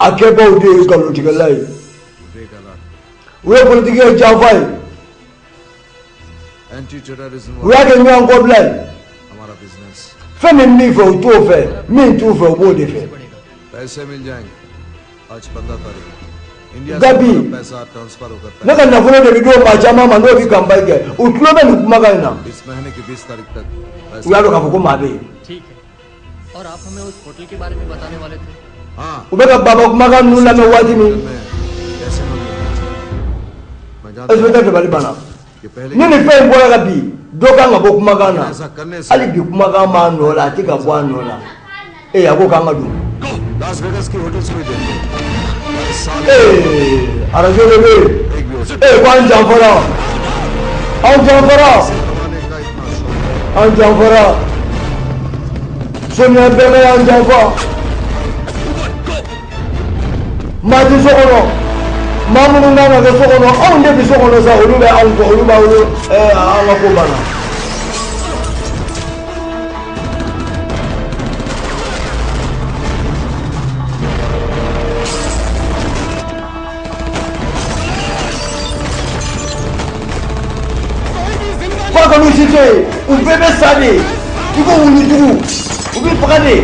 A kɛbaw de ye nkalontigɛla ye, u ye politiki kɛ janfa ye, u y'a kɛ ɲɔgɔn kɔbila ye. Fɛn min b'i fɛ, u t'o fɛ, min t'u fɛ, u b'o de fɛ. Gabi, ne ka nafolo de bɛ d'o maa caman ma, n'o bɛ kanpaɲi kɛ. U tulo bɛ nin kumakan in na, u y'a dɔn k'a fɔ ko maa bɛ yen. U bɛ ka baba kumakan ninnu lamɛn waati min, inspecteur dabali banna. Ni nin fɛn in bɔra ka bi, dɔ kan ka bɔ kumakan na. Hali bi kumakan b'a nɔ la, a tɛ ka bɔ a nɔ la. Ee, a ko k'an ka don. Ee, arajo de bɛ yen. Ee, ko an janfara, an janfara, an janfara. Sonya bɛɛ y'an janfa. Maa tɛ so kɔnɔ, maa minnu kan ka kɛ so kɔnɔ, anw de bɛ so kɔnɔ sa. Olu bɛ anw kɔ, olu b'a wolo. An ka ko banna. K'a kɔni si tɛ yen, u bɛɛ bɛ sa de i ko wulujugu, u bɛ faga de.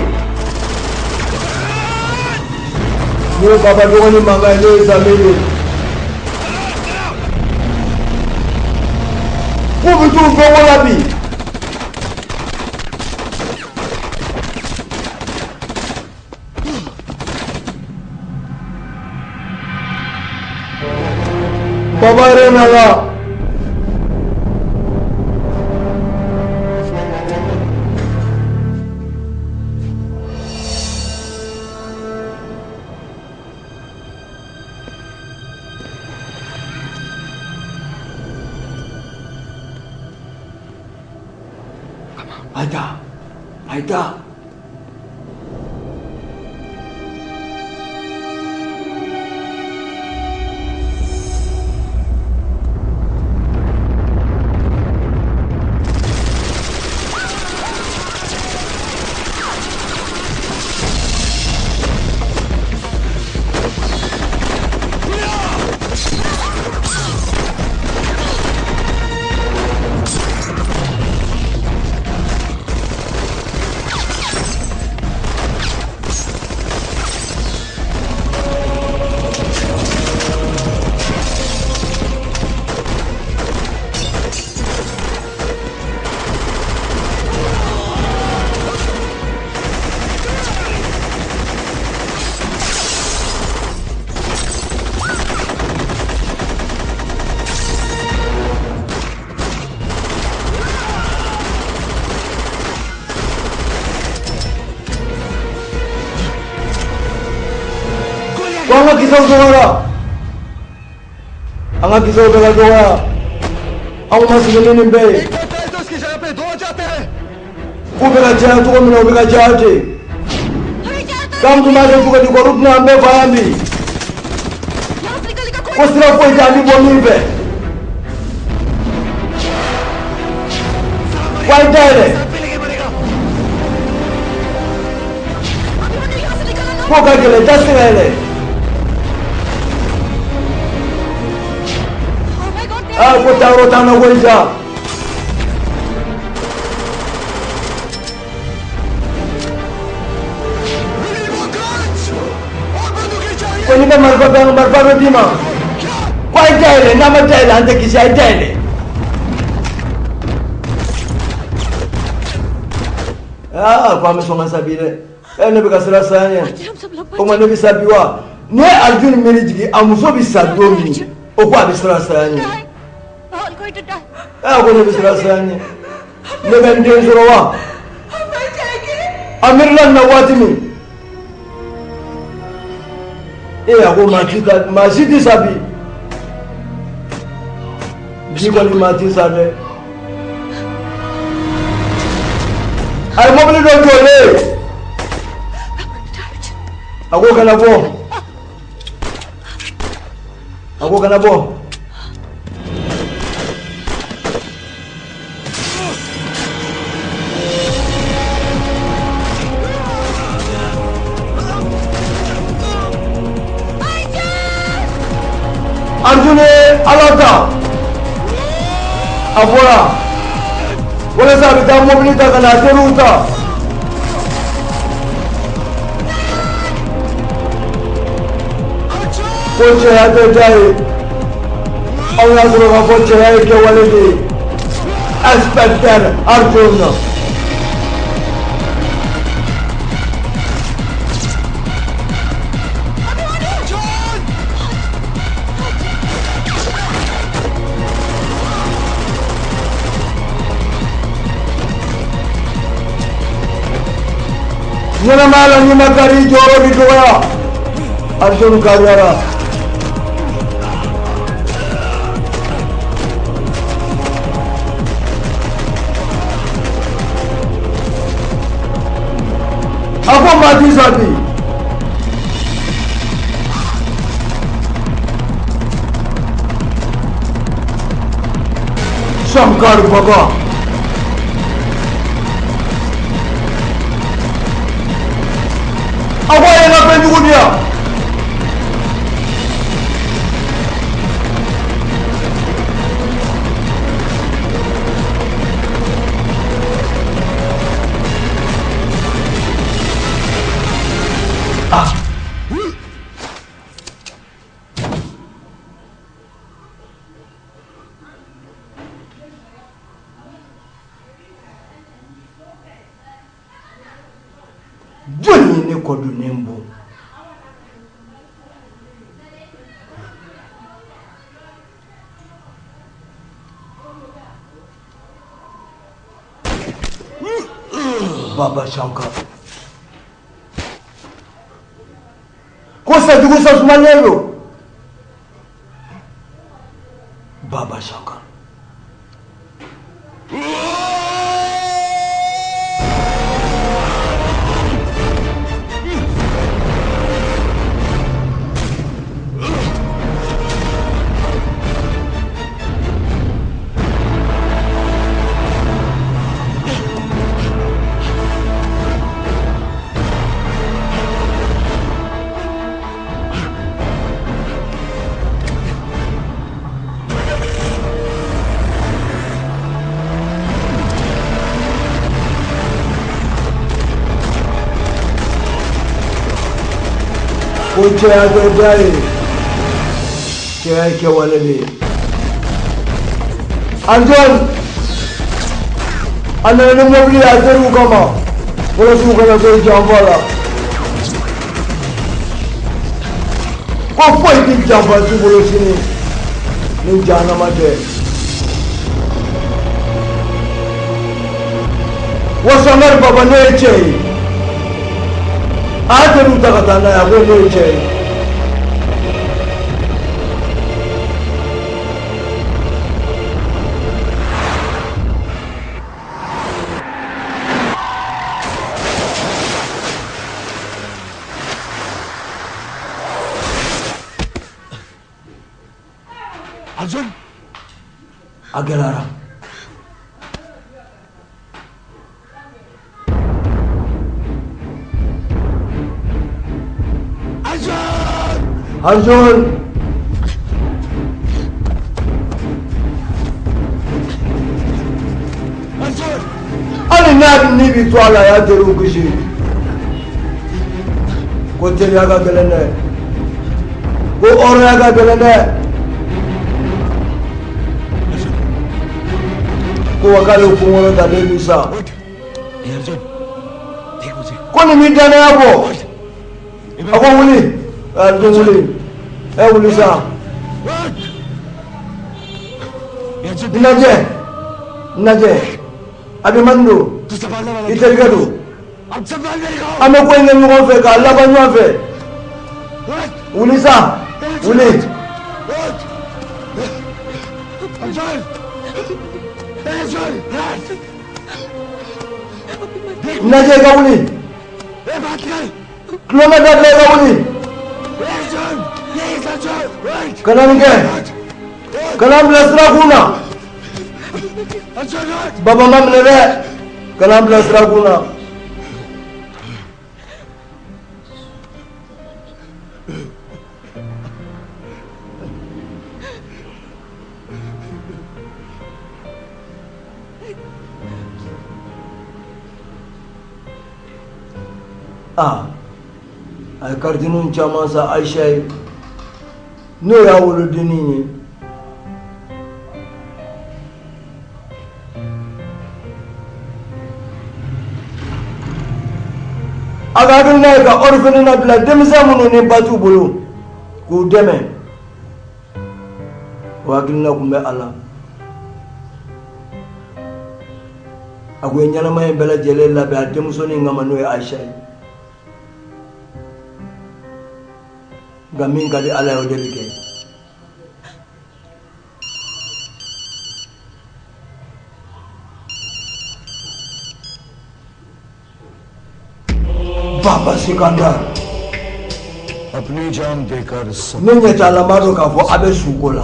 N'o ye baba dɔgɔnin mankan ye, n'o ye Samir ye, k'u bɛ t'u dɔnko la bi. Baba yɛrɛ nana. A ye taa, a ye taa. Ko an ka kisɛw dɔgɔyara, an ka kisɛw bɛ ka dɔgɔya. Anw ma sigi ni nin bɛɛ ye. K'u bɛ ka caya cogo min na, u bɛ ka caya ten. K'an tun b'a kɛ cogo di? Kɔri tɛna an bɛɛ fa yan bi. Ko sira foyi tɛ an bɛ bɔ min fɛ. Ko a ye dayɛlɛ. K'o ka gɛlɛn, da tɛ se ka yɛlɛ. Aa, ko taayɔrɔ t'an na koyi ja. Ko n'i bɛ marifa bɛ marifa bɛ d'i ma. Ko a ye dayɛlɛ, n'a ma dayɛlɛ, an tɛ kisi. A ye dayɛlɛ. Aa, ko an bɛ sɔn ka sa bi dɛ. Ɛ, ne bɛ ka siran saya ɲɛ. O ma, ne bɛ sa bi wa? N'i ye Arjun miiri jigin, a muso bɛ sa don min, o ko a bɛ siran saya ɲɛ. Ɛ, ko ne bɛ siran saya ɲɛ, ne bɛ n den sɔrɔ wa? A miirila nin na waati min, ee, a ko maa ti ta, maa si tɛ sa bi. Bi kɔni, maa ti sa dɛ. A ye mobili dɔ jɔlen, a ko kana bɔ, a ko kana bɔ. Arjun ye Ala ta, a bɔra walasa a bɛ taa mobili ta ka na a teriw ta. Ko cɛya tɛ diya ye, aw y'a sɔrɔ k'a fɔ cɛya ye kɛwale de ye. Inspecteur Arjun. Ɲɛnamaya la n'i ma kari, i jɔyɔrɔ bɛ dɔgɔya. Arjun kariyara. A ko maa t'i sa bi. Shankar Baba. A ko a ye n ka fɛn jugu di yan. Ah. Jɔn ye ne kɔ donnen bɔ? Baba Shankar. Ko sajugu sasumalen don. Baba Shankar. Ko cɛya tɛ diya ye, cɛya ye kɛwale de ye. Arjun a nana ni mobili ye a teriw kama walasa u kana to janfa la. Ko foyi tɛ janfa t'u bolo sini ni jahanama tɛ. Wa Shankar Baba, ne ye cɛ ye. A y'a teriw ta ka taa n'a ye, a ko ne ye cɛ ye. Arjun. A gɛlɛyara. Arjun. Arjun. Arjun. Hali n'a ni bi to a la, a y'a teriw kisi. Ko teriya ka gɛlɛn dɛ, ko hɔrɔnya ka gɛlɛn dɛ. Ko wa k'ale kunkolo talen bi sa. ए Arjun, देख मुझे। Ko nin b'i danaya bɔ. A ko wuli, Arjun wuli, ɛ wuli sa. उठ। ए Arjun, N lajɛ, n lajɛ, Abimandu. तू संभालने वाला I terikɛ don. अब संभाल मेरे को। An bɛ ko in kɛ ɲɔgɔn fɛ k'a laban ɲɔgɔn fɛ. उठ। Wuli sa, wuli. उठ। Arjun, ए Arjun, उठ। N lajɛ, i ka wuli. ए बात कर। Tulonkɛ dabila, i ka wuli. A Arjun, please Arjun, उठ। Kana nin kɛ. उठ। Kana n bila sira kun na. Arjun, उठ। Baba ma minɛ dɛ, kana n bila sira kun na. Aa, a ye karitiniw caman san Ayisa ye, n'o y'a wolodennin ye. A ka hakilina ye ka orphelinat bila, denmisɛn minnu ni ba t'u bolo, k'u dɛmɛ. O hakilina tun bɛ a la. A ko ye ɲɛnamaya in bɛɛ lajɛlen labɛn a denmusonin kama, n'o ye Ayisa ye. Nka min ka di Ala ye, o de bɛ kɛ. Baba Sikandar, अपनी जान देकर सब ne ɲɛ t'a la, n b'a dɔn k'a fɔ a bɛ suko la.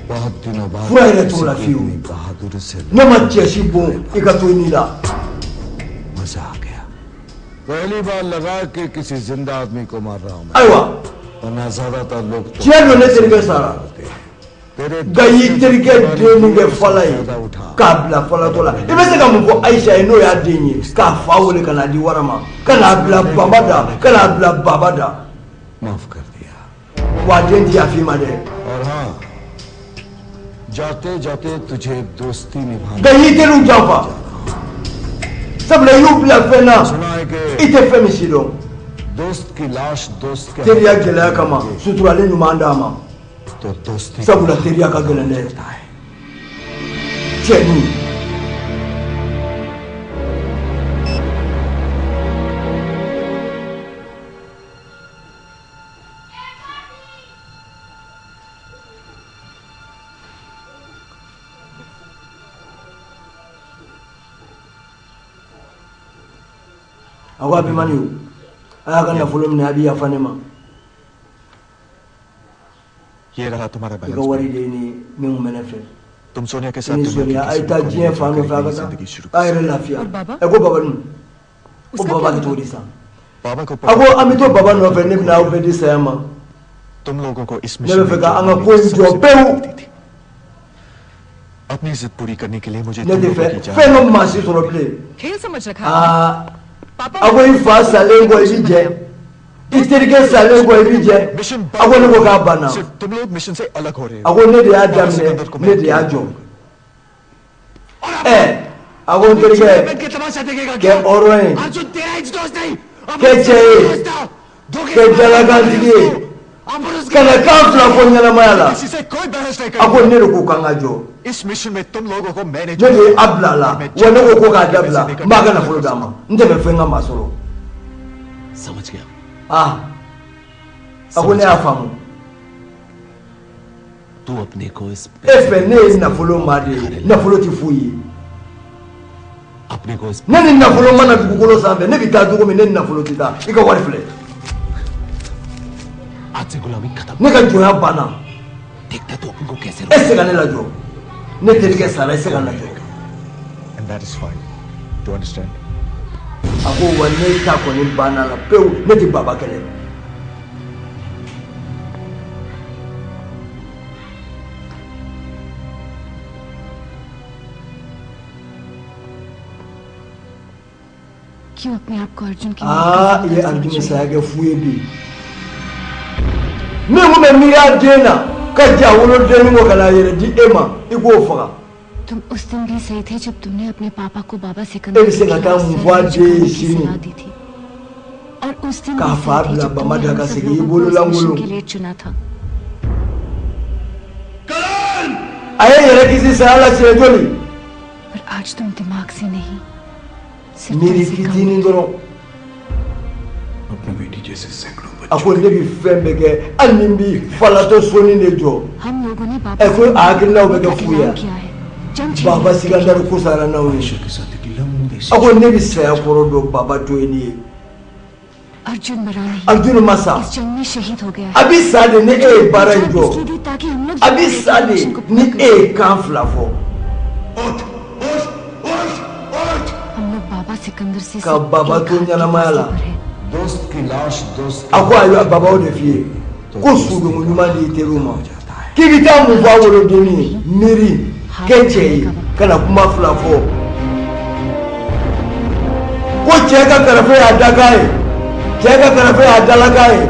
बहुत दिनों बाद Fura yɛrɛ t'o la किसी को fiyewu. इतनी बहादुरी से Ne ma cɛ si bon i ka to i ni la. मजा आ गया। पहली बार लगा कि किसी जिंदा आदमी को मार रहा हूं मैं। Ayiwa, वरना ज्यादातर लोग तो tiɲɛ don, ne terikɛ sara. होते हैं। तेरे Nka i y'i terikɛ den min kɛ fala ye उठा k'a bila falatɔ la, i bɛ se ka mun fɔ Ayisa ye, n'o y'a den ye, k'a fa wele ka n'a di wara ma, ka n'a bila baba da, ka n'a bila baba da? माफ कर दिया। Wa a den ti yafa i ma dɛ. और हाँ, जाते जाते तुझे दोस्ती निभाना Nka i y'i teriw janfa, sabula i y'u bila fɛn na सुना है i कि tɛ fɛn min si dɔn. दोस्त की लाश दोस्त के Teriya gɛlɛya kama, suturali ɲuman d'a ma. तो दोस्ती Sabula teriya ka gɛlɛn dɛ, cɛnin. A ko Abimani, o a y'a ka nafolo minɛ, a bɛ yafa ne ma. ये रहा तुम्हारा I ka balance. Wari de ye nin ye min tun bɛ ne fɛ. तुम सोनिया के I साथ ni दुनिया की Sonia, a ye किसी taa भी कोने diɲɛ में fan dɔ जाकर fɛ, a एक ka नई taa जिंदगी शुरू a कर yɛrɛ lafiya. और बाबा? Ɛ, ko baba dun, ko उसका baba क्या bɛ cogo होगा? di sisan? बाबा को A ko an bɛ to baba nɔfɛ, ne bɛna aw bɛɛ di saya ma. तुम लोगों को इस Ne mission bɛ fɛ में ka an ka जोड़ने ko में in jɔ सबसे pewu. बड़ी गलती थी। अपनी जिद पूरी करने के लिए मुझे Ne तुम tɛ लोगों fɛ की जान fɛn dɔ maa si sɔrɔ bilen. खेल समझ रखा है? Aa, पापा, a ko i fa salen kɔ, i bi jɛ, i terikɛ salen kɔ, i bi jɛ. Mission A ko ne ko k'a banna. सिर्फ तुम लोग मिशन से अलग हो रहे A हो। ko ne de y'a daminɛ, ne de y'a jɔ. Ɛ, a ko n terikɛ, के तमाशा देखेगा। kɛ hɔrɔn ye, Arjun तेरा ही दोस्त नहीं, kɛ cɛ ye, kɛ jalakantigi ye, kana kan fila fɔ ɲɛnamaya la. किसी से कोई बहस नहीं A ko करूंगा। ne de ko k'an ka jɔ. इस मिशन में तुम लोगों को मैंने Ne de ye a bila a la, wa ne ko ko k'a dabila, n b'a ka nafolo d'a ma, n tɛ fɛ fɛn ka maa sɔrɔ. समझ गया। Ah, a ko ne y'a faamu. तू अपने को इस E fɛ ne ye nafolo maa de ye, nafolo tɛ foyi ye. अपने को इस Ne ni nafolo mana dugukolo sanfɛ, ne bɛ taa cogo min, ne ni nafolo tɛ taa. I ka wari filɛ. आज से गुलामी खत्म। Ne ka jɔnya banna. देखते तो अपन को कैसे E tɛ se ka ne lajɔ. Ne terikɛ sara, e tɛ se ka ne lajɔ. And that is fine. Do you understand? A ko wa ne ta kɔni banna la pewu, ne tɛ baba kɛlɛ. क्यों अपने आप को अर्जुन की मौत का Aa, i ye जिम्मेदार Arjun समझ रही saya kɛ fu ye bi. Min kun bɛ miiri a den na ka ja wolodennin kɔ ka n'a yɛrɛ di e ma, i k'o faga. हो? तुम उस दिन भी सही थे जब तुमने अपने पापा को बाबा E Sikandar bɛ se के ka taa खिलाफ mun sir fɔ a den ye झुकाने की sini? सलाह दी थी और उस दिन K'a भी fa सही थे bila जब bama तुमने da हम ka सब segin i लोगों को bolo इस मिशन lankolon. के लिए चुना था। A ye yɛrɛ kisi saya la siɲɛ joli? पर आज तुम दिमाग से नहीं, सिर्फ Miiri दिल से काम fitinin dɔrɔn. अपनी बेटी जैसे सैकड़ों A ko ne bi fɛn bɛɛ kɛ, hali ni n bi falatɔ soni de jɔ. हम लोगों ने बाबा Ɛ, ko a hakilinaw bɛ kɛ का fu ye. ऐलान किया है। जंग छेड़ Baba Sikandar ko sara n'anw ye. के साथ एक लंबी A ko ne bi saya kɔrɔ dɔn, baba to ye nin ye. Arjun मरा नहीं, Arjun ma sa. इस जंग में शहीद हो गया A है। bi sa de ni e ye baara in jɔ. इसलिए दी ताकि हम लोग A bi sa de mission को ni पूरा e करें। ye kan fila fɔ. उठ उठ उठ उठ। हम लोग बाबा सिकंदर से Ka सिर्फ baba एक to हाथ के ɲɛnamaya फासले la. पर हैं। दोस्त की लाश दोस्त A ko ayiwa, baba o de f'i ye ko sudonko ɲuman di i teriw ma, k'i bɛ taa mun fɔ a wolodennin ye? Miiri, kɛ cɛ ye, kana kuma fila fɔ. Ko cɛ ka karafe y'a dakan ye, cɛ ka karafe y'a dalakan ye.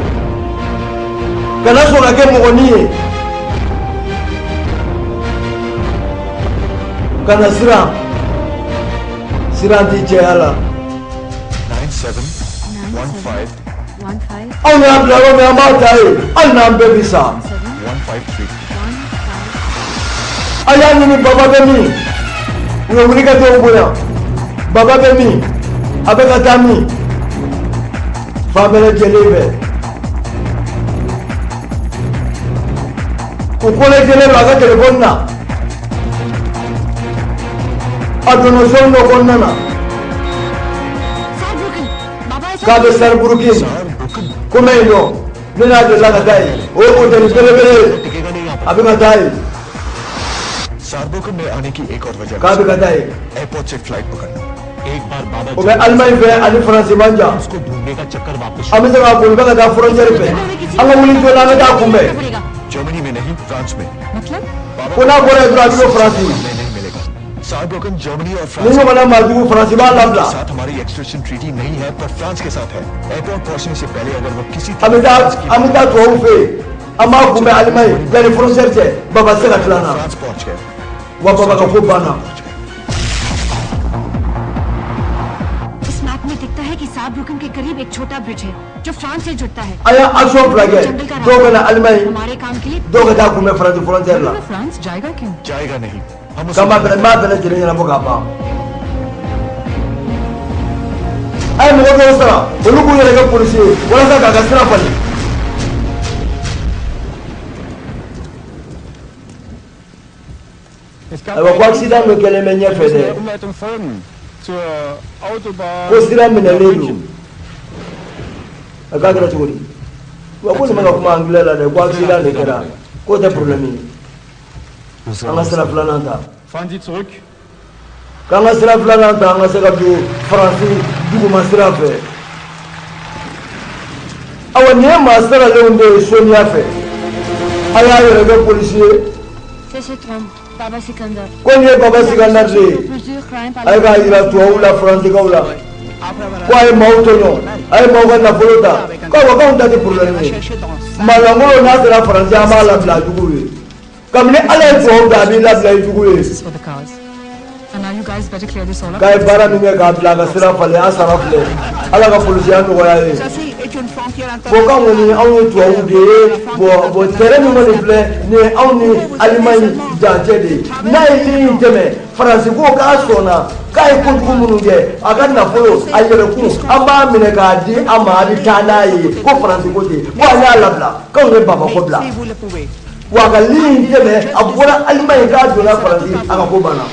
Kana sɔn ka kɛ mɔgɔnin ye, kana siran, siran ti cɛya la. 9 7 1 5 1 5 Anw y'a bila yɔrɔ min, an b'a ta yen, hali n'an bɛɛ bi sa. 1 5 3. A y'a ɲini, Baba bɛ min? U ye wulikajɔw bonya. Baba bɛ min? A bɛ ka taa min? Fan bɛɛ lajɛlen fɛ, u connectélen don a ka telefɔni na. A donna zone dɔ kɔnɔna na k'a bɛ Saarbrücken. Ko mɛ yen nɔ, ne n'a delila ka taa yen. O ye hôtel belebele ye. A bɛ ka taa yen. Saarbrücken में आने की एक और वजह, K'a bɛ ka taa yen. Airport से फ्लाइट पकड़ना। एक बार बाबा O bɛ Allemagne fɛ ani Faransi man jan. उसको ढूंढने का चक्कर वापस An bɛ se k'a boli, bɛ ka taa frontière fɛ. An ka wuli joona, an ka taa kunbɛn. Germany में नहीं, फ्रांस में। मतलब? बाबा Ko n'a bɔra yen dɔrɔn, a bɛ don Faransi. हमें नहीं मिलेगा। Saarbrücken Germany और Ni France ɲɔgɔnna maajugu, Faransi b'a के labila. साथ हमारी एक्सट्रेशन ट्रीटी नहीं है, पर फ्रांस के साथ है। एयरपोर्ट पहुंचने से पहले अगर वो किसी An bɛ taa, an bɛ taa tubabuw fɛ yen. An b'a kunbɛn Allemagne yanni frontière cɛ. Baba tɛ se ka tila an na. France पहुंच गए। Wa Baba ka ko banna. इस मैप में दिखता है कि सारब्रुकन के करीब एक छोटा ब्रिज है जो फ्रांस से जुड़ता है। A y'a action fila kɛ. जंगल का Dɔw bɛ na रास्ता Allemagne, हमारे काम के लिए। dɔw ka taa kunbɛn Faransi frontière la. वो फ्रांस जाएगा क्यों? जाएगा नहीं, हम K'an b'a bɛɛ, n b'a bɛɛ lajɛlen ɲɛnabɔ k'a ban. A ye mɔgɔ dɔw sara, olu k'u yɛrɛ kɛ polisi ye walasa k'a ka sira falen. Ayiwa, ko accident dɔ kɛlen bɛ ɲɛfɛ dɛ, ko sira minɛlen don. A k'a kɛra cogo di? Wa ko nin bɛ ka kuma anglais la dɛ, ko accident de kɛra, k'o tɛ problème ye. An ka sira filanan ta. Fahren Sie zurück. K'an ka sira filanan ta, an ka se ka don Faransi duguma sira fɛ. Awa, nin ye maa saralenw de ye soniya fɛ. A y'a yɛrɛ kɛ polisi ye. C'est cet homme, Baba Sikandar. Ko nin ye Baba Sikandar de ye. A ye k'a yira tubabuw la, faransikaw la, ko a ye maaw tɔɲɔ, a ye maaw ka nafolo ta. Ko awa, k'anw ta tɛ problème ye. Maalankolon n'a sera Faransi, an b'a labila a juguw ye. Kabini Ala ye tubabu da, a b'i labila i jugu ye. This is for the cars. And now you guys better clear this all up. K'a ye baara min kɛ k'a bila a ka sira falen, an sara filɛ. Ala ka polisiya nɔgɔya ye. Bon, k'anw kɔni, anw ye tubabuw de ye. Bon, terrain min kɔni filɛ nin ye, anw ni Alimaɲi dancɛ de ye. N'a ye ligne tɛmɛ, Faransi ko k'a sɔnna k'a ye kojugu minnu kɛ, a ka nafolo, a yɛrɛkun, an b'a minɛ k'a di a ma, a bɛ taa n'a ye. Ko Faransi ko ten, ko an y'a labila, k'anw ye Baba ko bila. Wa a ka ligne tɛmɛ, a bɔra Alimaɲi k'a donna Faransi, a ka ko banna.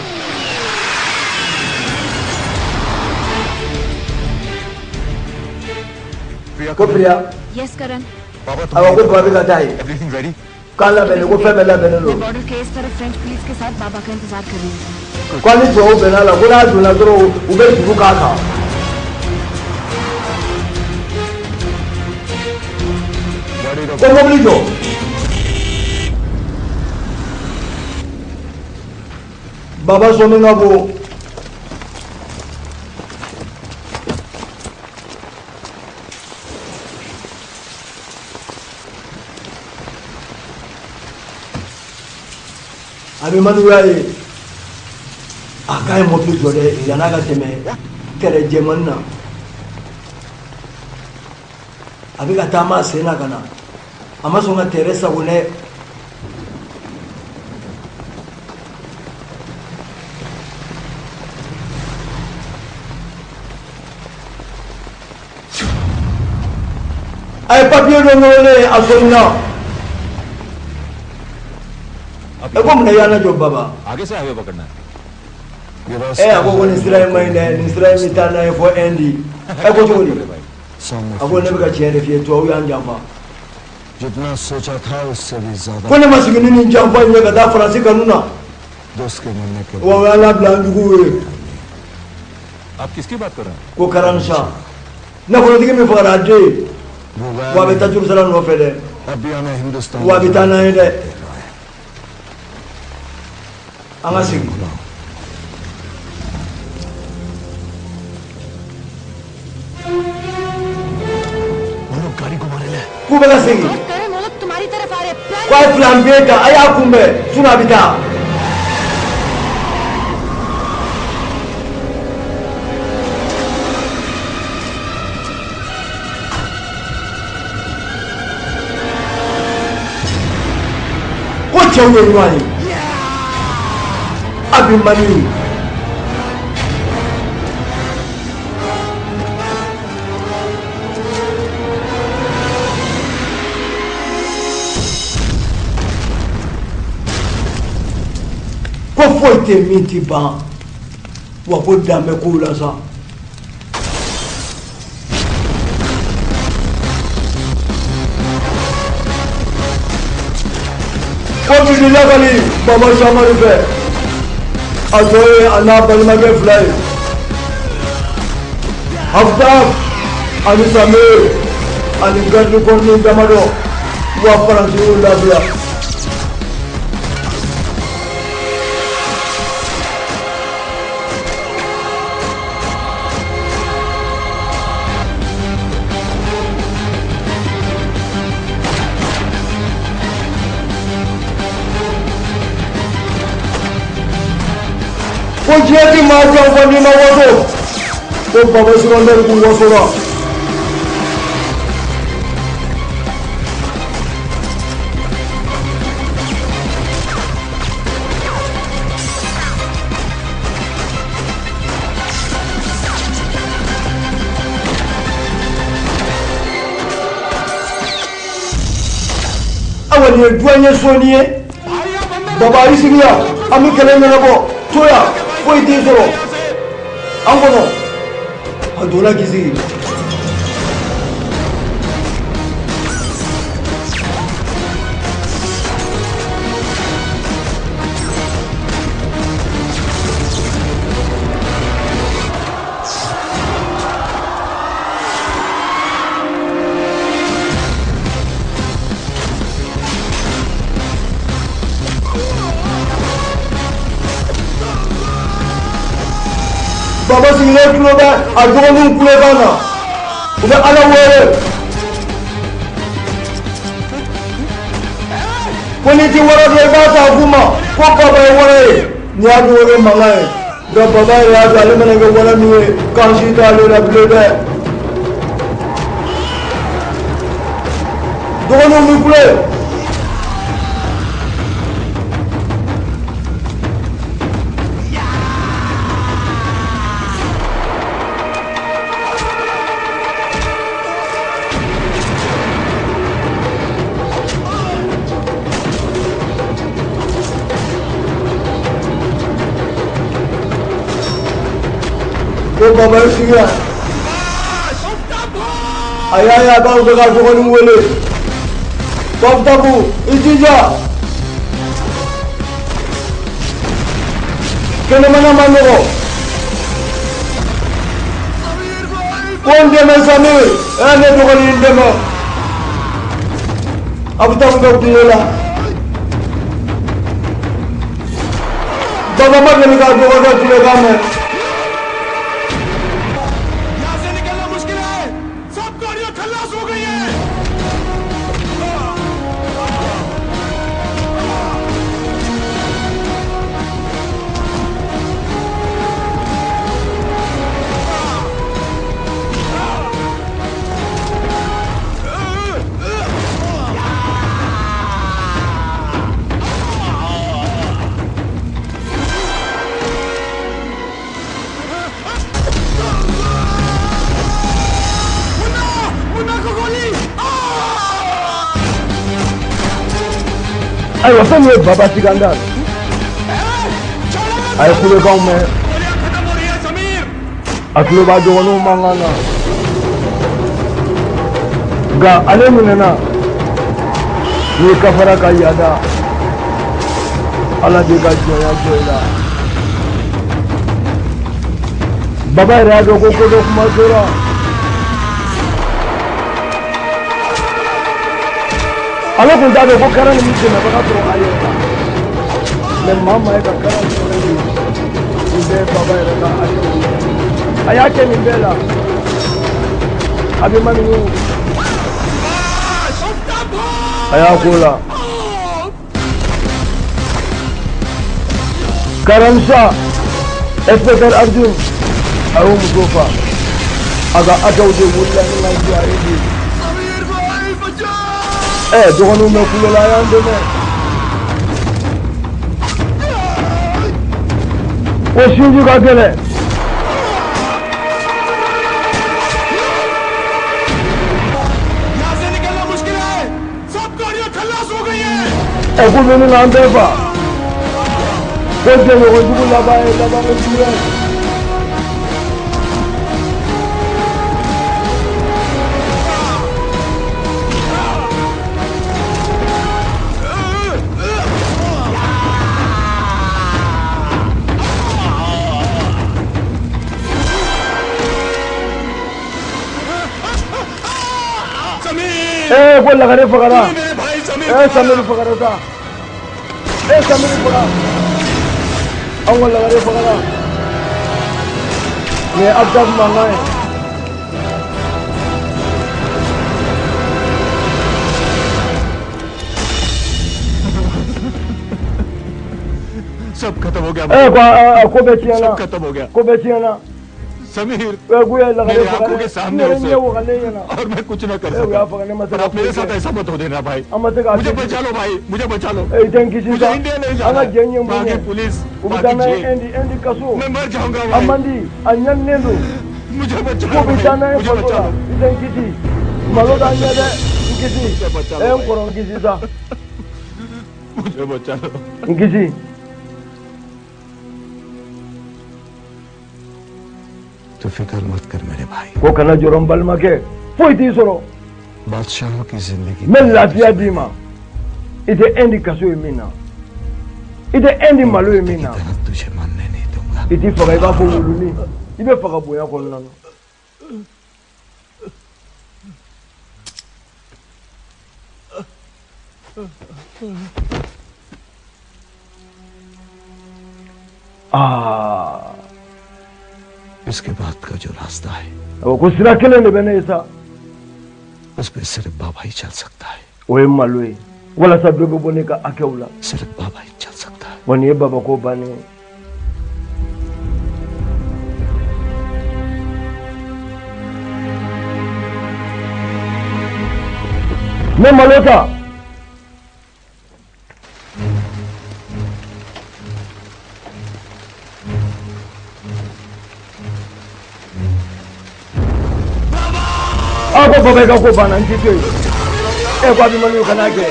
Ko Priya. Yes, Karan. Baba Ayiwa, ko Baba bɛ ka taa yen. Everything ready? K'an labɛnnen, ko fɛn bɛɛ labɛnnen मैं don. Border के इस तरफ French police के साथ बाबा का इंतजार कर रही हूँ। Ko an ni tubabuw bɛnna la, ko n'a donna dɔrɔn, u bɛ juru k'a kan. Ko mobili jɔ. Baba sɔmi ka bon. A bɛ manuya ye. A k'a ye mobili jɔ dɛ, yann'a ka tɛmɛ tɛrɛ jɛmannin na. A bɛ ka taama a sen na ka na, a ma sɔn ka tɛrɛ sago dɛ. A ye papiye dɔ ɲɔgɔn ye, a sɔnna. Ɛ, ko munna i y'a lajɔ, Baba? आगे से हाईवे पकड़ना है। Ɛ, a ko nin sira in man ɲi dɛ, nin sira in bɛ taa n'a ye fɔ Inde. Ɛ, ko cogo di? A ko ne bɛ ka tiɲɛ de f'i ye, tubabu y'an janfa. जितना सोचा था उससे भी ज्यादा Ko ne ma sigi ni nin janfa in ye ka taa Faransi kanu na. दोस्त के मरने के Wa o y'an labila an juguw ye. आप किसकी बात कर रहे हैं? Ko Karansa, nafolotigi min fagara a den, वो गया wa a bɛ taa jurusara nɔfɛ dɛ. अभी हमें Hindustan Wa a bɛ taa n'an ye dɛ. An ka segin. K'u bɛ ka segin. और करण वो लोग तुम्हारी तरफ आ रहे हैं। Plan K'a ye plan B ta, a y'a kunbɛn, sinon a bɛ taa. Ko cɛw ye ɲɔgɔn ye, Abimani. Ko foyi tɛ min ti ban wa, ko dan bɛ kow la sa. Ko bibi lakali Baba Samari fɛ, a tɔ ye a n'a balimakɛ fila ye, Haftab ani Samir, ani garde kɔni damadɔ wa Faransi y'u labila. Ko diɲɛ ti maa janfa n'i ma waso. Ko Baba Sikandari kun wasora. Awa, nin ye duwaɲɛ sɔnni ye. Baba, i sigi yan, an bɛ kɛlɛ ɲɛnabɔ. To yan, foyi t'i sɔrɔ an kɔnɔ. A donna k'i sigi. Baba sigilen tulo bɛ a dɔgɔninw kulekan na, u bɛ Ala wele ko n'i ti wara dɔn, i b'a ta f'u ma ko baba ye wara ye. Nin y'a dɔgɔkɛ mankan ye, nka baba yɛrɛ y'a dɔn ale mana kɛ wara min ye, k'an si t'ale la bilen dɛ. Dɔgɔninw bɛ kule. Ko baba ye sigi yan, a y'a ye a b'aw fɛ ka dɔgɔnin wele ko Aftabu, i jija, kɛnɛmana ma nɔgɔ. Ko n dɛmɛ Samir, ɛ ne dɔgɔnin, n dɛmɛ. Aftabu bɛ kungo la. Baba ma deli k'a dɔgɔkɛ kulekan mɛn. यहाँ से निकलना मुश्किल है, सब गाड़ियां खल्लास हो गई हैं। मुन्ना, मुन्ना को गोली। Ayiwa, fɛn min ye Baba Sikandar, a ye kulekanw mɛn. गोलियां खत्म हो रही है Sameer. A tulo b'a dɔgɔninw mankan na, nka ale minɛna. N'i kafara ka yaada, Ala b'i ka jɔnya jɔ i la. Baba yɛrɛ y'a dɔn ko ko dɔ kuma sera. Ale kun t'a dɔn ko kɛra nin dɛmɛbaga sɔrɔ a yɛrɛ la, mɛ maa maa ye ka kɛra nin fɛnɛ ye, nin bɛɛ ye baba yɛrɛ ka hakɛw ye. A y'a kɛ nin bɛɛ la, a bɛ ma ninnu. A y'a ko la Karamsa inspecteur Arjun a y'o muso fa a ka hakɛw de wulila ni ka jɔ a ye bi ɛ dɔgɔninw bɛ kulo la a y'an dɛmɛ ko sinji ka gɛlɛn. Ɛ k'u bɛ ɲini k'an bɛɛ fa ko jɛɲɔgɔn jugu laban ye labanko juguya ye. Ko lagare fagara. Samir fagara sa. Samir faga. An ko lagare fagara. Nin ye Aftab mankan ye. सब खत्म हो गया. ko a ko bɛɛ tiɲɛna. सब खत्म हो गया. Ko bɛɛ tiɲɛna. Sameer k'u ye lagare मेरी faga आंखों के dɛ. सामने N yɛrɛ उसे ɲɛ wagalen ɲɛna. और मैं कुछ ना कर U y'a सका. faga ne ma se पर ka आप मेरे foyi साथ kɛ. ऐसा मत हो देना भाई. An ma se k'a मुझे kɛ. बचा लो भाई, मुझे बचा लो. I tɛ n kisi मुझे sa. India नहीं An जाना ka है. jɛ in ye mun वहाँ ye? की पुलिस, U bɛ वहाँ taa की n'a ye jail, Indi Indi kaso. मैं मर जाऊंगा A भाई. man di, a ɲaninen don. मुझे बचा K'u लो bɛ taa n'a भाई, ye मुझे faso बचा la. लो. I tɛ n kisi. Malo t'an ɲɛ dɛ. N kisi. मुझे बचा लो N भाई. kɔrɔ n kisi sa. मुझे बचा लो. N kisi. तो फिक्र मत कर मेरे भाई. Ko kana jɔrɔ n balimakɛ. Foyi t'i sɔrɔ. बादशाहों की जिंदगी N bɛ lafiya d'i ma. I tɛ Indi kaso ye min na. I tɛ Indi malo ye min na. तरह तुझे मरने नहीं दूंगा. I t'i faga i b'a fɔ wulunin. I bɛ faga bonya kɔnɔna na. Aa. इसके बाद का जो रास्ता है Awɔ ko sira kelen de bɛ ne ye sa. उस पे सिर्फ बाबा ही चल सकता है. O ye malo ye. Walasa dɔ bɛ bɔ ne ka hakɛw la. सिर्फ बाबा ही चल सकता है. Wa nin ye babako bannen ye. N bɛ malo ta. Aw ko baba i ka ko banna n t'i to yen. Ko Abimaniyu kana kɛ.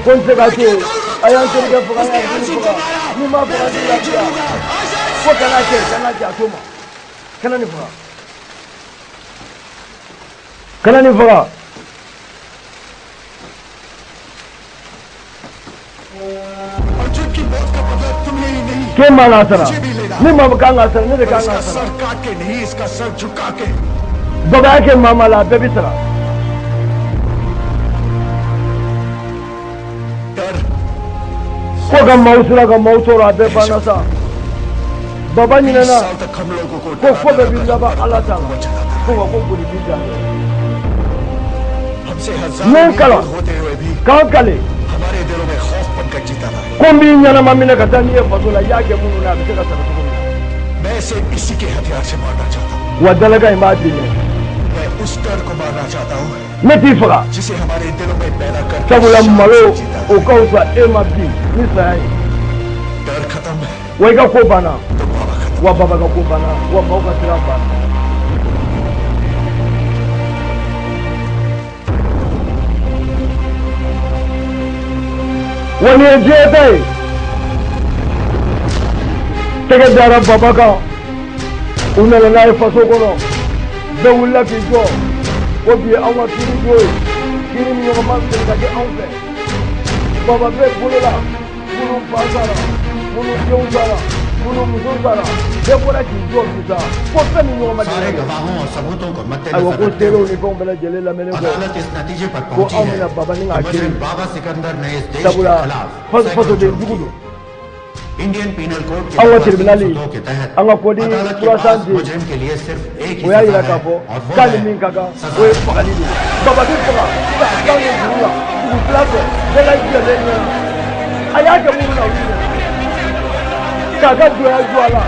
Ko n tɛ se k'a to yen. A y'an terikɛ faga, a y'an teri faga. N'i m'a faga n t'i lafiya. Ko kana kɛ, kana kɛ a to ma. Kana nin faga. Kana nin faga. Arjun की मौत का बदला तुम्हें ही नहीं K'e man k'a sara. मुझे भी लेना. Ni maa kan k'a sara, ne de पर kan इसका k'a sara. Sir काट के नहीं, इसका सर झुका के. Babaya kɛ maa maa la, a bɛɛ bɛ sara. डर Ko ka maaw siran ka maaw tɔɔrɔ a bɛɛ banna sa. Baba 20 ɲinɛna साल तक हम लोगों को ko डरा ko bɛɛ डरा b'i कर laban Ala ta la. हुआ चला था. Ko wa ko boli b'i dan dɛ. हमसे N ye हजारों n मील kalan दूर होते हुए भी k'an kale हमारे दिलों में खौफ बनकर जीता रहा है. ko n b'i ɲɛnama minɛ ka taa n'i ye faso la i y'a kɛ minnu na a bɛ se ka sara cogo min na. मैं इसे इसी के हथियार से मारना चाहता हूँ. Wa dalakan in b'a dɛmɛ. मैं उस डर को मारना चाहता हूँ Ne t'i faga. जिसे हमारे दिलों में पैदा करके Sabula शान malo से जीता o है. ka fisa e ma bi ni saya ye. डर खत्म है Wa i ka ko banna. तो बाबा खत्म. Wa baba ka ko banna. Wa maaw ka sira banna. Wa nin ye diɲɛ ta ye. Tɛgɛ dara baba kan. U nana n'a ye faso kɔnɔ. Bɛɛ wulila k'i jɔ. Ko bi ye anw ka kiiri don ye. Kiiri min ɲɔgɔn ma deli ka kɛ anw fɛ. Baba bɛ bolo la. Minnu fa sara. Minnu denw sara. Minnu muso sara. Bɛɛ bɔra k'i jɔ bi sa. Ko fɛn min ɲɔgɔn ma सारे deli ka kɛ. गवाहों और सबूतों को Ayiwa मद्देनजर ko रखते seerew हुए ni fɛnw bɛɛ lajɛlen lamɛnnen kɔ. अदालत इस नतीजे पर Ko पहुंची anw है bɛna baba ni कि k'a kiiri. मुजरिम बाबा सिकंदर ने इस देश के Sabula खिलाफ faso सैकड़ों fasoden जुर्म jugu किए। don. Indian penal code के Anw ka number tribunal 302 के तहत an ka kɔdi अदालत के kura पास san मुजरिम के लिए सिर्फ एक ही o y'a सजा yira है k'a fɔ और वो k'ale है min ka kan सजा o ye fagali de ye. Baba bɛ faga k'a kan don juru la dugu fɛ bɛɛ lajɛlen ɲɛna. A y'a kɛ minnu na olu ɲɛna k'a ka jɔnya jɔ a la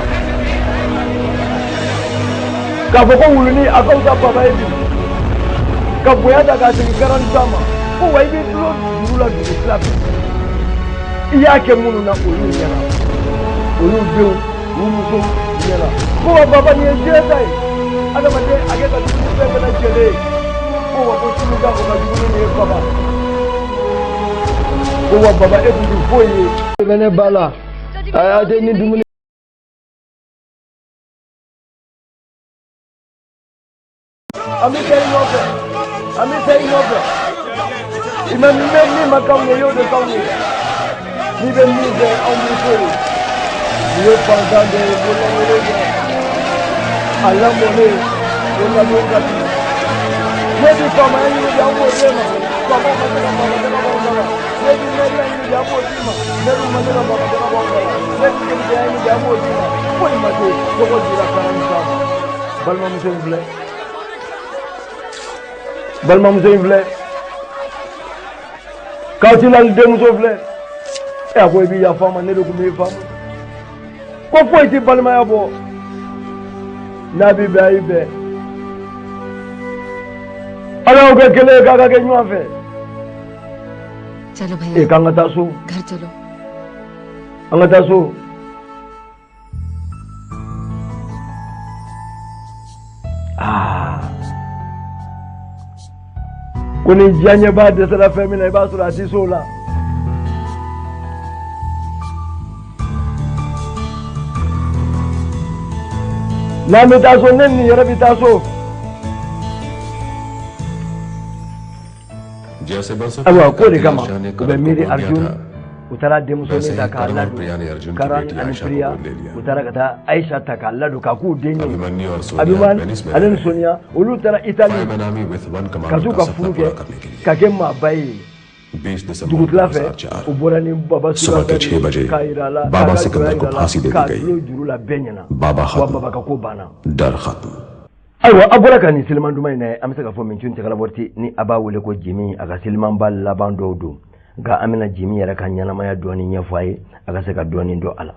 k'a fɔ ko wuluni a ka fisa baba ye bi ka bonya ta k'a segin garanti ma ko wa i b'i tulo juru la dugu tila fɛ i y'a kɛ minnu na olu ɲɛna olu denw u musow ɲɛna ko wa baba nin ye diɲɛ ta ye adamaden a kɛ ka jugu ni fɛn bɛɛ lajɛlen ye ko wa ko tulu ka o ka jugu ni nin ye baba ko wa baba e tun tɛ foyi ye. Bɛ ne ba la a tɛ ni dumuni. An bɛ taa i nɔfɛ, an bɛ taa i nɔfɛ. I ma min ma k'anw ye, i y'o de k'anw ye. N'i bɛ min fɛ, anw b'i k'o ye. Nin ye fantan dɔ ye, bololankolon dɔ. A lamɔnen, o lamɔ ka di. Ne bi faamaya ɲini bi, an b'o d'e ma. Faamaw ma se ka faama tɛgɛ bɔ anw da la. Ne bi mɛriya ɲini bi, an b'o d'i ma. Mɛriw ma se ka faama tɛgɛ bɔ anw da la. Ne bi denmisɛnya ɲini bi, an b'o d'i ma. Foyi ma se, tɔgɔ dira karan ma. Balimamuso in filɛ. Balimamuso in filɛ. Kawutilali denmuso filɛ. E a ko i b'i yafa ma, ne de tun b'i faamu. Ko foyi tɛ balimaya bɔ. N'a b'i bɛn a y'i bɛn. Ala y'aw kɛ kelen ye k'a ka kɛ ɲɔgɔn fɛ. चलो भैया E k'an ka taa so. घर चलो An ka taa so. Aa. Ko ni diyaɲɛbaa dɛsɛra fɛn min na i b'a sɔrɔ a tɛ s'o la. N'an bɛ taa so ne ni nin yɛrɛ bɛ taa so. जैसे बस Ayiwa k'o de kama Shah ने u bɛ करण को miiri गोद लिया Arjun था u taara denmusonin वैसे ta ही k'a करण और ladon प्रिया ने अर्जुन की Karan बेटी ani Ayesha को Priya गोद ले लिया u taara ka taa Ayisa ta k'a ladon k'a k'u den ye. Abhimanyu और सोनिया Abhiman Venice में ale रह ni रहे हैं Sonia olu taara Itali five enemy with one ka commando t'u का ka सपना furu पूरा kɛ करने के लिए ka kɛ maaba ye. 20 दिसंबर Dugutila fɛ 2004 u bɔra ni baba सुबह के Sikandar 6 बजे ye k'a yira a la k'a Baba ka jɔnya Sikandar को yira a la फांसी दे दी k'a गई dulon juru la bɛɛ ɲɛna बाबा wa खत्म baba ka ko banna. डर खत्म Ayiwa a bɔra ka nin siliman duman in na an bɛ se k'a fɔ Mintun Chakraborty ni a b'a wele ko Jimi a ka silimanba laban dɔw don nka an bɛna Jimi yɛrɛ ka ɲɛnamaya dɔɔni ɲɛfɔ a ye a ka se ka dɔɔni dɔn a la.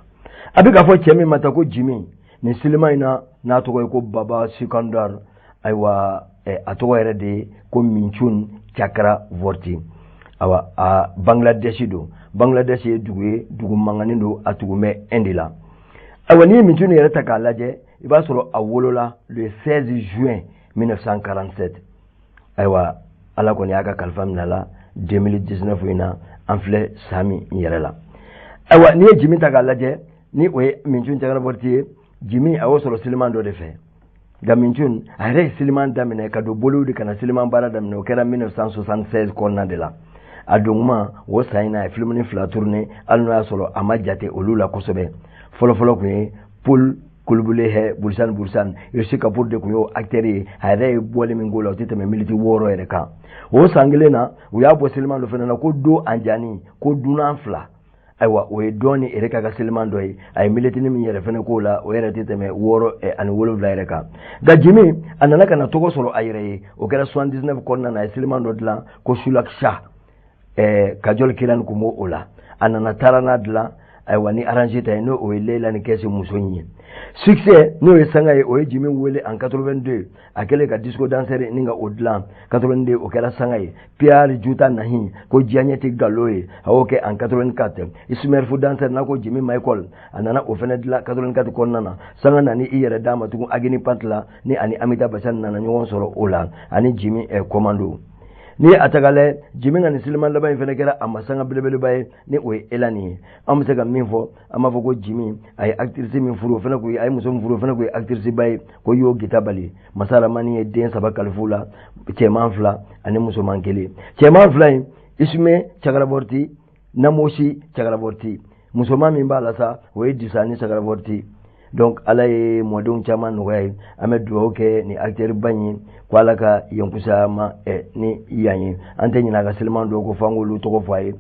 A bɛ k'a fɔ cɛ min ma ta ko Jimi nin siliman in na n'a tɔgɔ ye ko Baba Sikandar ayiwa a tɔgɔ yɛrɛ de ye ko Mintun Chakraborty. Ayiwa a Bangladesh don. Bangladesh ye dugu ye, dugu mankannin don, a tugu bɛ Inde la. Ayiwa n'i ye Mintun yɛrɛ ta k'a lajɛ i b'a sɔrɔ a wolola le 16 juin 1947. Ayiwa Ala kɔni y'a ka kalifa minɛ a la 2019 in na an filɛ san min yɛrɛ la. Ayiwa n'i ye Jimi ta k'a lajɛ ni o ye Mintun Chakraborty ye, Jimi a y'o sɔrɔ siliman dɔ de fɛ. Nka Mintun a yɛrɛ ye siliman daminɛ ka don Bollywood ka na siliman baara daminɛ o kɛra 1976 kɔnɔna de la. A don kuma o san in na a ye filimuni fila tourné hali n'o y'a sɔrɔ a ma jate olu la kosɛbɛ. Fɔlɔfɔlɔ tun ye Paul Kulubali hɛ Burusan Burusan Rishi Kapoor de tun y'o acteur ye a yɛrɛ ye bɔli min k'o la o tɛ tɛmɛ miniti 6 yɛrɛ kan. O san kelen na u y'a bɔ siliman dɔ fana na ko Do Anjani ko dunan fila. Ayiwa o ye dɔɔni yɛrɛ ka siliman dɔ ye a ye militini min yɛrɛ fana k'o la o yɛrɛ tɛ tɛmɛ 6 ani 7 yɛrɛ kan. Nka Jimi a nana ka na tɔgɔ sɔrɔ a yɛrɛ ye o kɛra 79 kɔnɔna na a ye siliman dɔ dilan ko Sulak Shah Kajol Kiran kun b'o la. A nana taara n'a dilan ayiwa ni arrangé ta ye n'o o ye Leila ni Kɛsi muso in ye. Succès n'o ye sanga ye o ye Jimi wele en 82 a kɛlen ka disco danseur ni ka o dilan 82 o kɛra sanga ye. Pierre Juta Nahi ko diyaɲɛ tɛ nkalon ye a y'o kɛ en 84. Ismaël danseur n'a ko Jimi Michael a nana o fana dilan 84 kɔnɔna na. Sanga nana i yɛrɛ d'a ma tugun Agni Pantla ni ani Amitabh Bachchan nana ɲɔgɔn sɔrɔ o la ani Jimi commando. N'i ye a ta k'a lajɛ Jimi ka nin siliman laban in fana kɛra a ma sanga belebeleba ye ni o ye Elani ye. An bɛ se ka min fɔ an b'a fɔ ko Jimi a ye actrice min furu o fana kun ye a ye muso min furu o fana kun ye actrice ba ye ko Yo Gita Bali. Masa Ramani ye den 3 kalifu la cɛman 2 ani musoman 1. Cɛman 2 in Ismaël Chakraborty Namosi Chakraborty musoman min b'a la sa o ye Disani Chakraborty. Donc Ala ye mɔdenw caman nɔgɔya ye an bɛ dugawu kɛ ni acteur ba in ye ko Ala ka yankusa ma ni yan ye. An tɛ ɲinɛ a ka siliman dɔw ko f'an k'olu tɔgɔ fɔ a ye.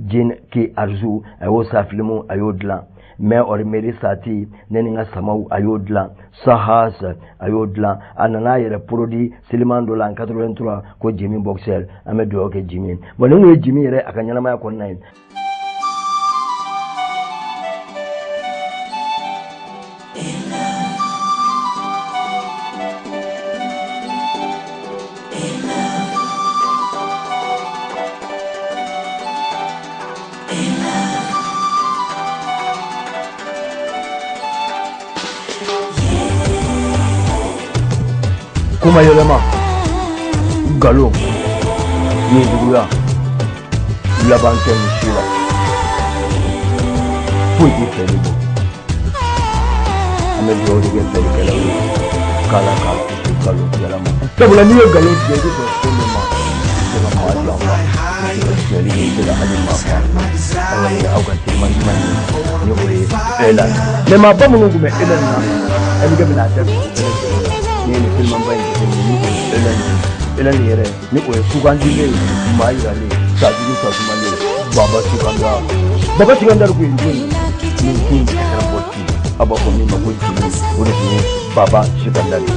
Jin Ki Arzu a y'o sa filimu a y'o dilan. मैं और मेरे साथी, ne ni n ka samaw, a y'o dilan. Sahas, a y'o dilan. A nana a yɛrɛ produit siliman dɔ la en 83 ko Jimmy Boxer. An bɛ dugawu kɛ Jimmy ye. Bon, nin kun ye Jimmy yɛrɛ a ka ɲɛnamaya kɔnɔna ye. Kuma yɛlɛma, nkalon, nijuguya, laban tɛ nin si la. Foyi tɛ fɛli bɔ. An bɛ dugawu de kɛ fɛlikɛlaw ye k'Ala k'a kisi nkalon tigɛla ma, sabula n'i ye nkalon tigɛ, i bɛ sɔn fɛn min ma, i tɛ se ka maa janfa, i tɛ se ka sonyali kɛ, i tɛ se ka hali maa fa. Ayiwa, nin ye aw ka teliman duman ye, ni o ye Elan. Mɛ maaba minnu tun bɛ Elan na, MK bɛna a da don bɛɛ lajɛlen na. Ni ye nin filimanba in jateminɛ, ni o ye Elan ye, Elan yɛrɛ ni o ye sugandilen ye, maa yiralen, sajugu sasumalen, Baba Sikandar. Baba Sikandar kun ye jɔn ye? Nin kun kɛra bɔ ci, aw b'a fɔ min ma ko Jimmy, o de tun ye Baba Sikandar ye.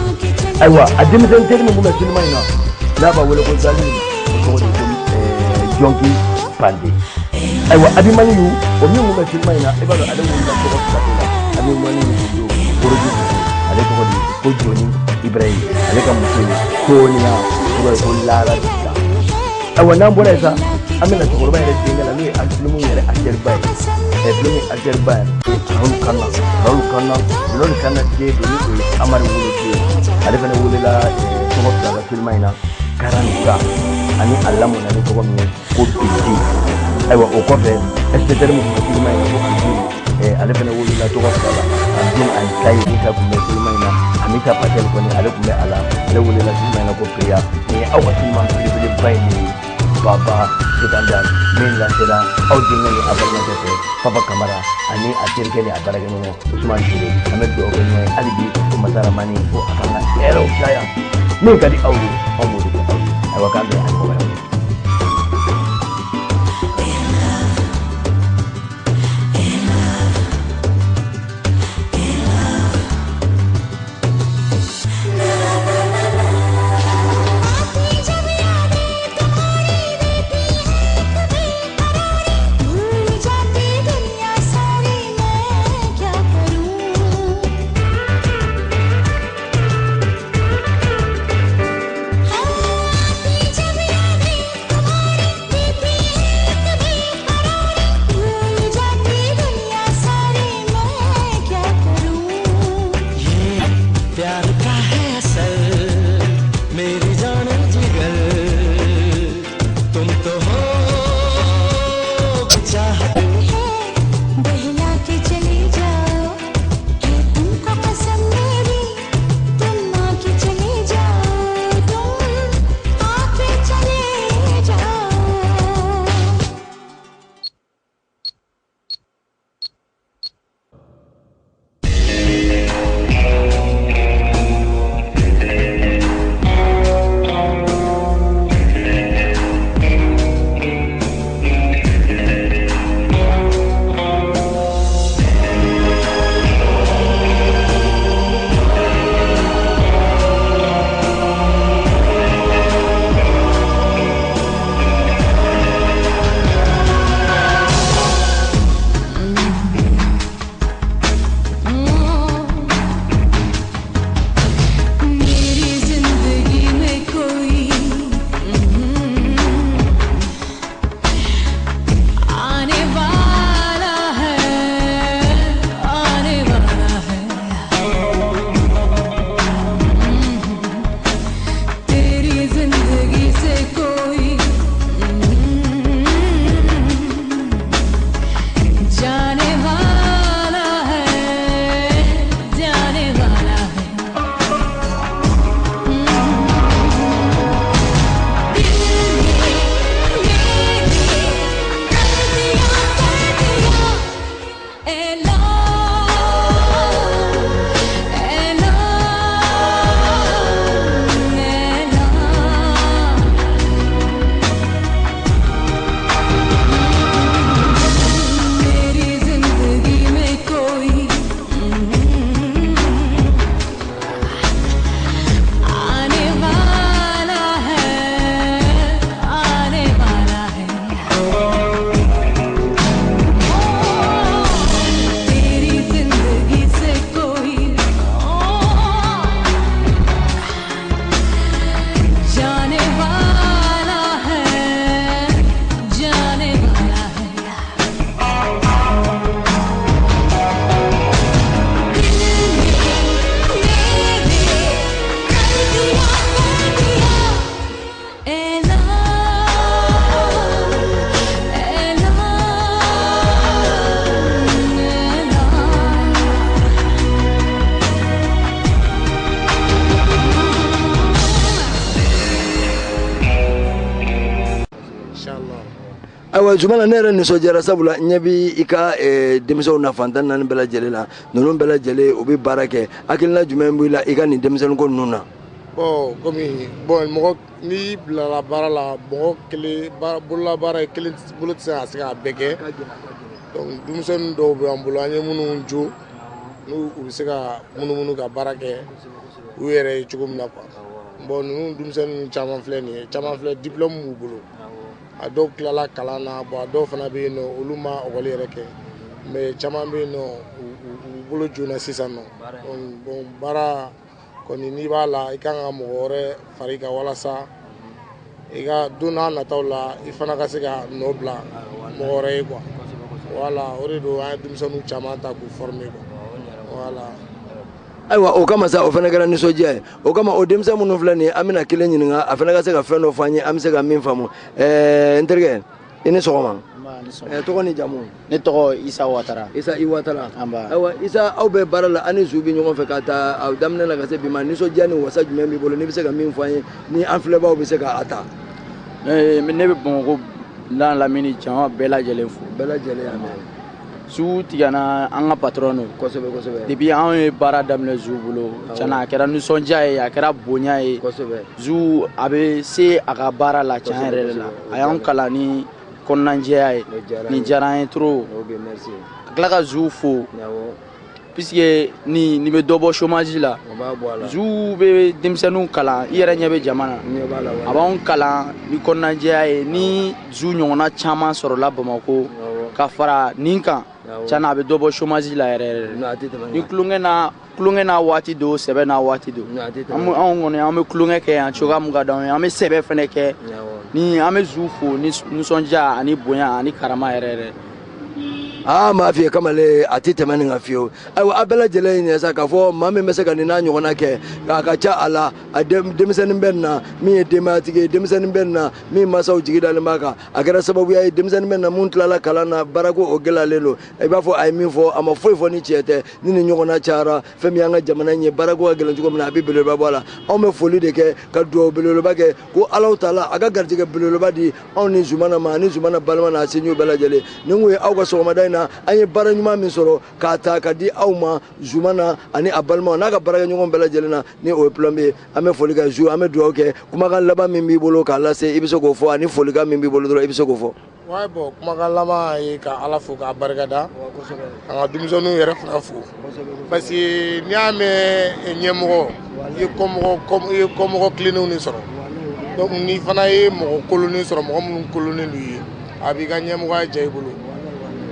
Ayiwa, a denmisɛnnin teri min tun bɛ sinima in na, n'a b'a wele ko Zalim, o tɔgɔ de ko Jɔnki Pande. Ayiwa, Abimaniyu, o min tun bɛ sinima in na, i b'a dɔn ale wolola tɔgɔ fila de la. Abimaniyu tun don Koroji, ale tɔgɔ de ko Joni Ibrahim, ale ka muso ye Sonia, o ye ko Lara Bita. Ayiwa, n'an bɔra yen sa, an bɛna cɛkɔrɔba yɛrɛ denkɛ la, n'o ye filimu yɛrɛ acteur ba ye, filimu acteur ba ye Rahul Khanna. Rahul Khanna, Rahul Khanna den don, ni o ye Amari woloden ye. Ale fana welela tɔgɔ fila la sinima in na, Karanta, ani a lamɔna ni tɔgɔ min ye ko Bindi. Ayiwa, o kɔfɛ, inspecteur min tun bɛ sinima in na ko Arjun, ale fana wolola tɔgɔ fila la, Arjun ani Tayi. Nita tun bɛ sinima in na. Amita Patel kɔni, ale tun bɛ a la, ale welela sinima in na ko Priya. Nin ye aw ka sinima belebeleba in de ye, Baba Sikandar, min lasera aw denkɛ ni a balimakɛ fɛ, Papa Kamara, ani a terikɛ ni a baarakɛɲɔgɔn Usman Ture. An bɛ dugawu kɛ ɲɔgɔn ye hali bi ko Masaramani ko a kan ka hɛrɛw caya. Min ka di aw ye, anw b'o de kɛ aw ye. Ayiwa, k'an bɛn a ɲɔgɔn wɛrɛ. जब यादें Ayiwa Zumana, ne yɛrɛ nisɔndiyara, sabula ɲɛ bi i ka denmisɛnw na fan 14 bɛɛ lajɛlen la. Ninnu bɛɛ lajɛlen, u bɛ baara kɛ. Hakilina jumɛn b'i la i ka nin denmisɛnnin ko ninnu na? Bon, komi bon, mɔgɔ n'i bilala baara la, mɔgɔ kelen bolola baara ye, kelen bolo tɛ se ka se k'a bɛɛ kɛ. Donc denmisɛnnin dɔw bɛ an bolo, an ye minnu jo, n'u u bɛ se ka munumunu ka baara kɛ u yɛrɛ ye cogo min na quoi. Bon, ninnu denmisɛnnin caman filɛ nin ye, caman filɛ, diplôme b'u bolo, a dɔw tilala kalan na. Bon, a dɔw fana bɛ yen nɔ, olu ma ekɔli yɛrɛ kɛ, mais caman bɛ yen nɔ, u bolo joona sisan nɔ. Bon, baara kɔni, n'i b'a la, i kan ka mɔgɔ wɛrɛ fara i kan walasa i ka don n'a nataw la, i fana ka se ka nɔ bila mɔgɔ wɛrɛ ye quoi. Voilà, o de don an ye denmisɛnninw caman ta k'u former quoi, voilà. Ayiwa, o kama sa, o fana kɛra nisɔndiya ye. O kama, o denmisɛn minnu filɛ nin ye, an bɛna kelen ɲininka, a fana ka se ka fɛn dɔ fɔ an ye, an bɛ se ka min faamu. N terikɛ, i ni sɔgɔma. Tɔgɔ ni jamu? Ne tɔgɔ Isa Watara. Isa i Watara. Ayiwa Isa, aw bɛ baara la, an ni Zu bɛ ɲɔgɔn fɛ ka taa a daminɛ na ka se bi ma. Nisɔndiya ni wasa jumɛn b'i bolo n'i bɛ se ka min fɔ an ye, ni an filɛbaaw bɛ se k'a ta? Ne bɛ Bamakɔ n'a lamini jama bɛɛ lajɛlen fo. Bɛɛ lajɛlen y'a mɛn. Zu tigɛna an ka patron don. Kosɛbɛ kosɛbɛ. Depuis anw ye baara daminɛ Zu bolo, tiɲɛna a kɛra nisɔndiya ye, a kɛra bonya ye. Kosɛbɛ. Zu a bɛ se a ka baara la tiɲɛ yɛrɛ de la. A y'anw kalan ni kɔnɔnajɛya ye. Nin diyara an ye trop. Ok, merci. Ka tila ka Zu fo. Puisque ni nin bɛ dɔ bɔ chômage la. Zu bɛ denmisɛnninw kalan, i yɛrɛ ɲɛ bɛ jama na. A b'anw kalan ni kɔnɔnajɛya ye. Ni Zu ɲɔgɔnna caman sɔrɔla Bamakɔ ka fara nin kan, tiɲɛna a bɛ dɔ bɔ chômage la yɛrɛ yɛrɛ. Ni tulonkɛ n'a waati don, sɛbɛ n'a waati don. Anw kɔni an bɛ tulonkɛ kɛ yan cogoya min ka d'anw ye, an bɛ sɛbɛ fɛnɛ kɛ. Ni an bɛ Zu fo ni nisɔndiya ani bonya ani karama yɛrɛ yɛrɛ. Aa, maa f'i ye kamalen, a tɛ tɛmɛ nin kan fiyewu. Ayiwa, a bɛɛ lajɛlen ye nin ye sa, k'a fɔ maa min bɛ se ka nin n'a ɲɔgɔnna kɛ, k'a ka ca a la, a denmisɛnnin bɛ nin na min ye denbayatigi ye, denmisɛnnin bɛ nin na min mansaw jigi dalen b'a kan, a kɛra sababuya ye denmisɛnnin bɛ nin na mun tilala kalan na, baarako o gɛlɛyalen don. I b'a fɔ a ye min fɔ, a ma foyi fɔ ni tiɲɛ tɛ. Ni nin ɲɔgɔnna cayara, fɛn min y'an ka jamana in ye, baarako ka gɛlɛn cogo min na, a bɛ belebeleba bɔ a la. Anw bɛ foli de kɛ ka dugawu belebeleba kɛ ko Alahu taala a ka garijɛgɛ belebeleba di anw ni Zumana ma, ani Zumana balima n'a sinjiw bɛɛ lajɛlen. Nin kun ye aw ka sɔgɔmada in na, an ye baara ɲuman min sɔrɔ k'a ta ka di aw ma, Zumana ani a balimaw n'a ka baarakɛɲɔgɔn bɛɛ lajɛlen na, ni o ye plombier ye. An bɛ foli kɛ Zu, an bɛ dugawu kɛ. Kumakan laban min b'i bolo k'a lase, i bɛ se k'o fɔ, ani folikan min b'i bolo dɔrɔn, i bɛ se k'o fɔ. Ouais, bon, kumakan laban ye ka Ala fo k'a barikada, ka n ka denmisɛnninw yɛrɛ fana fo, parce que n'i y'a mɛn ɲɛmɔgɔ, i ye kɔmɔgɔ, i ye kɔmɔgɔ tilennenw de sɔrɔ. Donc n'i fana ye mɔgɔ kolonnen sɔrɔ, mɔgɔ minnu kolonnen don i ye, a b'i ka ɲɛmɔgɔya diya i bolo.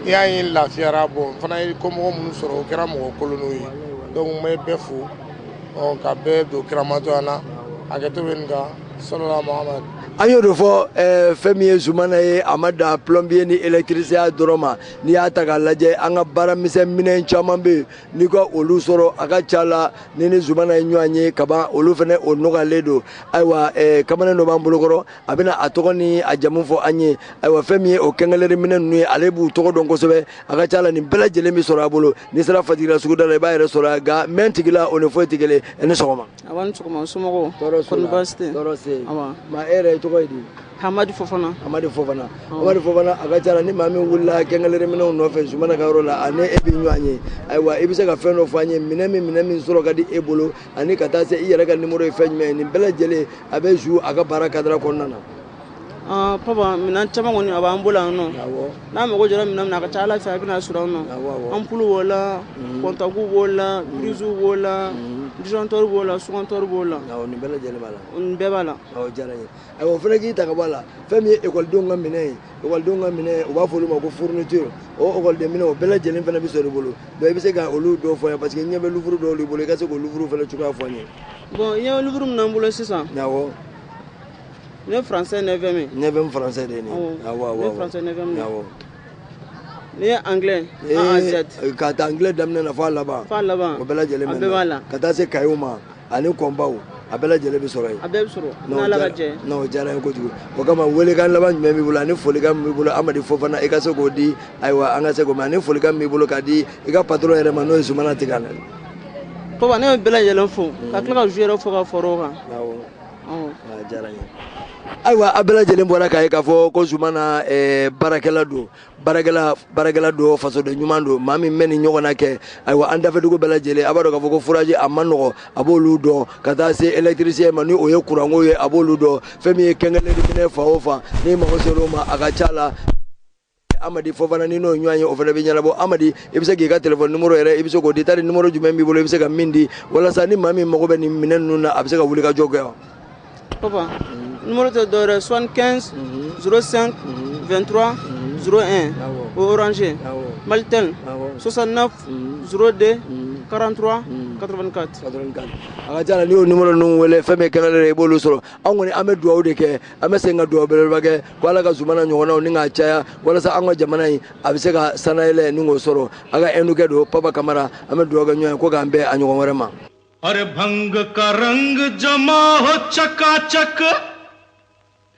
N'i y'a ye n lafiyara, bon, n fana ye kɔmɔgɔ minnu sɔrɔ, o kɛra mɔgɔ kolonnenw ye. Donc n bɛ bɛɛ fo, ka bɛɛ don kiramantoya na, hakɛto bɛ nin kan, sɔlɔla Muhamadu. An y'o de fɔ, fɛn min ye Zumana ye, a ma dan plombier ni électricien dɔrɔn ma. N'i y'a ta k'a lajɛ, an ka baaramisɛn minɛn caman bɛ yen, n'i ka olu sɔrɔ, a ka ca la ni ni Zumana ye ɲɔgɔn ye kaban, olu fana o nɔgɔyalen don. Ayiwa, kamalen dɔ b'an bolokɔrɔ, a bɛna a tɔgɔ ni a jamu fɔ an ye. Ayiwa, fɛn min ye o kɛnkɛlɛri minɛn ninnu ye, ale b'u tɔgɔ dɔn kosɛbɛ. A ka ca la nin bɛɛ lajɛlen bɛ sɔrɔ a bolo. N'i sera Fajigila suguda la, i b'a yɛrɛ sɔrɔ yan. Nka mɛn tigi la, o ni foyi tɛ kelen. I ni sɔgɔma. A ni sɔgɔma, somɔgɔw? Tɔɔrɔ su la. Kɔni baasi tɛ? Tɔɔrɔ se maa. E yɛrɛ tɔgɔ ye di? Hamadi Fofana. Hamadi Fofana. Hamadi Fofana, a ka ca la ni maa min wulila kɛnkɛlɛri minɛnw nɔfɛ Zumana ka yɔrɔ la, ani e bɛ ɲɔgɔn ye. Ayiwa, i bɛ se ka fɛn dɔ fɔ an ye, minɛn min sɔrɔ ka di e bolo, ani ka taa se i yɛrɛ ka nimoro ye fɛn jumɛn ye? Nin bɛɛ lajɛlen a bɛ Zu a ka baara cadre kɔnɔna na. Papa, minɛn caman kɔni a b'an bolo yan nɔ. N'a mago jɔra minɛn min na, a ka ca Ala fɛ a bɛna sɔrɔ yan nɔ. Ampoule b'o la, contact b'o la, prise b'o la, disjoncteur b'o la, soucompteur b'o la. Awɔ, nin bɛɛ lajɛlen b'a la. Nin bɛɛ b'a la. Awɔ, diyara n ye. Ayiwa, o fana k'i ta ka bɔ a la, fɛn min ye ekɔlidenw ka minɛn ye, ekɔlidenw ka minɛn, u b'a fɔ olu ma ko fourniture, o ekɔliden minɛn, o bɛɛ lajɛlen fana bɛ sɔrɔ i bolo. Donc i bɛ se ka olu dɔw fɔ an ye, parce que n ɲɛ bɛ livre dɔw de bolo, i ka se k'o livre fana cogoya fɔ an ye. Bon, i ɲɛ bɛ livre min na n bolo sisan. Awɔ. Ne français 9e ye. 9e français de ye nin ye. Awɔ awɔ. Ne français 9e ye. Awɔ. Ne ye anglais A à Z. Ka taa anglais daminɛ na fɔ a laban. F'a laban. O bɛɛ lajɛlen A bɛɛ b'a la. Ka taa se cahier ma ani kɔnbaw, a bɛɛ lajɛlen bɛ sɔrɔ yen. A bɛɛ bɛ sɔrɔ. N'Ala ka jɛ. Non, o diyara n ye kojugu. O kama, welekan laban jumɛn b'i bolo ani folikan min b'i bolo, Amadi Fofana, i ka se k'o di? Ayiwa, an ka se k'o mɛn, ani folikan min b'i bolo k'a di i ka patron yɛrɛ ma, n'o ye Zumana Tigana. Papa, ne bɛ bɛɛ lajɛlen fo ka tila ka Zu yɛrɛ fo ka fara o kan. Awɔ. Awɔ. A diyara n ye. Ayiwa, a bɛɛ lajɛlen bɔra k'a ye k'a fɔ ko Zumana baarakɛla don, baarakɛla don, fasoden ɲuman don, maa min bɛ nin ɲɔgɔn na kɛ. Ayiwa, an dafɛdugu bɛɛ lajɛlen, a b'a dɔn k'a fɔ ko forage a ma nɔgɔ, a b'olu dɔn, ka taa se électricien ma, ni o ye kuranko ye, a b'olu dɔn. Fɛn min ye quincaillerie minɛ, fan o fan n'i mago ser'o ma, a ka ca la, Amadi Fofana ni n'o ɲɔgɔn ye, o fana bɛ ɲɛnabɔ. Amadi, i bɛ se k'i ka téléphone numéro yɛrɛ, i bɛ se k'o di tari, numéro jumɛn b'i bolo, i bɛ se ka min di walasa ni maa min mago bɛ nin minɛn ninnu na, a bɛ se ka wuli ka jɔ kɛ wa? Papa, numéro tɛ dɔwɛrɛ, 75 05 23 01, o Orange. Malitel, 69 02 43 84. 84. A ka ca la, n'i y'o numéro ninnu wele, fɛn min ye quincaillerie ye, i b'olu sɔrɔ. Anw kɔni, an bɛ dugawu de kɛ, an bɛ segin ka dugawu belebeleba kɛ ko Ala ka Zumana ɲɔgɔnnaw ni k'a caya, walasa an ka jamana in a bɛ se ka sanayɛlɛ ni k'o sɔrɔ. A ka ɛndukɛ don, Papa Kamara. An bɛ dugawu kɛ ɲɔgɔn ye ko k'an bɛn a ɲɔgɔn wɛrɛ ma. अरे भंग का रंग जमा हो चकाचक,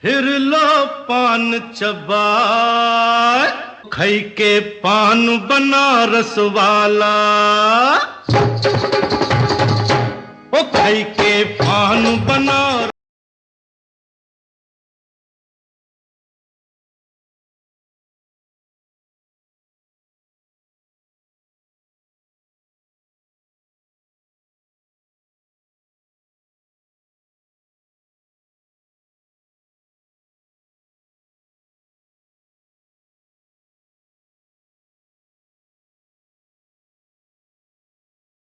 फिर लो पान चबाए, खई के पान बनारस वाला, ओ खई के पान बनारस।